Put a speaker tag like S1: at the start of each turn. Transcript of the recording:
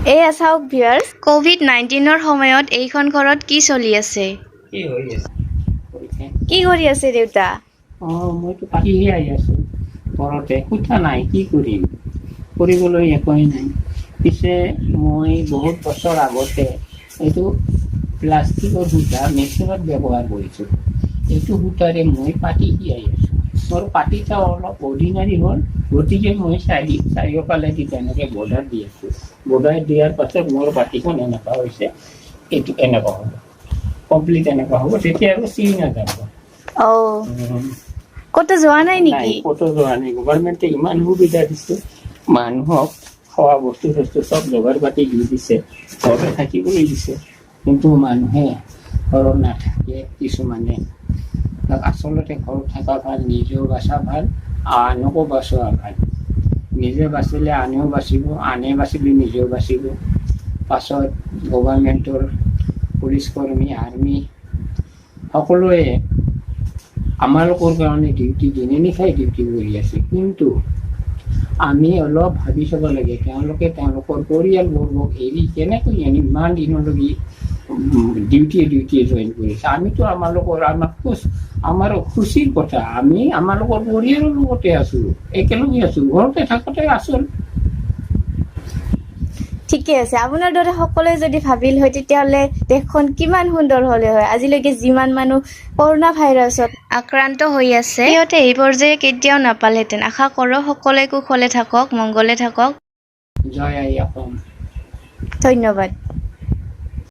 S1: এয়া চাওক ভিউৱাৰ্ছ, ক'ভিড-19ৰ সময়ত এইখন ঘৰত কি চলি আছে।
S2: কি হৈ আছে?
S1: কি কৰি আছে দেউতা?
S2: অঁ, মইতো পাতিহে আহি আছোঁ ঘৰতে। সূতা নাই, কি কৰিম? কৰিবলৈ একোৱেই নাই। পিছে মই বহুত বছৰ আগতে এইটো প্লাষ্টিকৰ সূতা মেচিনত ব্যৱহাৰ কৰিছোঁ। এইটো সূতাৰে মই পাতি সিয়াই আছোঁ। মোৰ পাতিটা অলপ অৰ্ডিনাৰী হ'ল, গতিকে মই চাৰিওফালেদি তেনেকৈ বৰ্ডাৰ দি আছোঁ। বৰ্ডাৰ দিয়াৰ পাছত মোৰ পাতিখন এনেকুৱা হৈছে। এইটো এনেকুৱা হ'ব, কমপ্লিট এনেকুৱা হ'ব, তেতিয়া আৰু চিৰি নাযাব।
S1: ক'তো যোৱা নাই
S2: নাই।
S1: নেকি?
S2: ক'তো যোৱা নাই। গভৰ্ণমেণ্টে ইমান সুবিধা দিছে, মানুহক খোৱা বস্তু চস্তু চব যোগাৰ পাতি দি দিছে, ঘৰতে থাকিবলৈ দিছে। কিন্তু মানুহে ঘৰত নাথাকে কিছুমানে। আচলতে ঘৰত থকা ভাল, নিজেও বাচা ভাল, আনকো বচোৱা ভাল। নিজে বাচিলে আনেও বাচিব, আনে বাচিলে নিজেও বাচিব। পাছত গভৰ্ণমেণ্টৰ পুলিচ কৰ্মী, আৰ্মি সকলোৱে আমালোকৰ কাৰণে ডিউটি, দিনে নিশাই ডিউটি কৰি আছে। কিন্তু আমি অলপ ভাবি চাব লাগে, তেওঁলোকে তেওঁলোকৰ পৰিয়ালবৰ্গক এৰি কেনেকৈ ইমান দিনলৈকে ডিউটিয়ে ডিউটিয়ে জইন কৰিছে। আমিতো আমালোকৰ আমাক আমাৰ খুচিৰ কথা, আমি আমালোকৰ পৰিয়ালৰ লগতে আছো, একেলগে আছো, ঘৰতে থাকোঁতে আচল।
S1: ঠিকে আছে। আপোনাৰ দৰে সকলোৱে যদি ভাবিল হয়, তেতিয়াহ'লে দেশখন কিমান সুন্দৰ হ'লে হয়। আজিলৈকে যিমান মানুহ কৰোণা ভাইৰাছত আক্ৰান্ত হৈ আছে, সিহঁতে এই পৰ্যায়ে কেতিয়াও নাপালেহেঁতেন। আশা কৰোঁ সকলোৱে কুশলে থাকক, মংগলে থাকক।
S2: জয় আই অসম।
S1: ধন্যবাদ।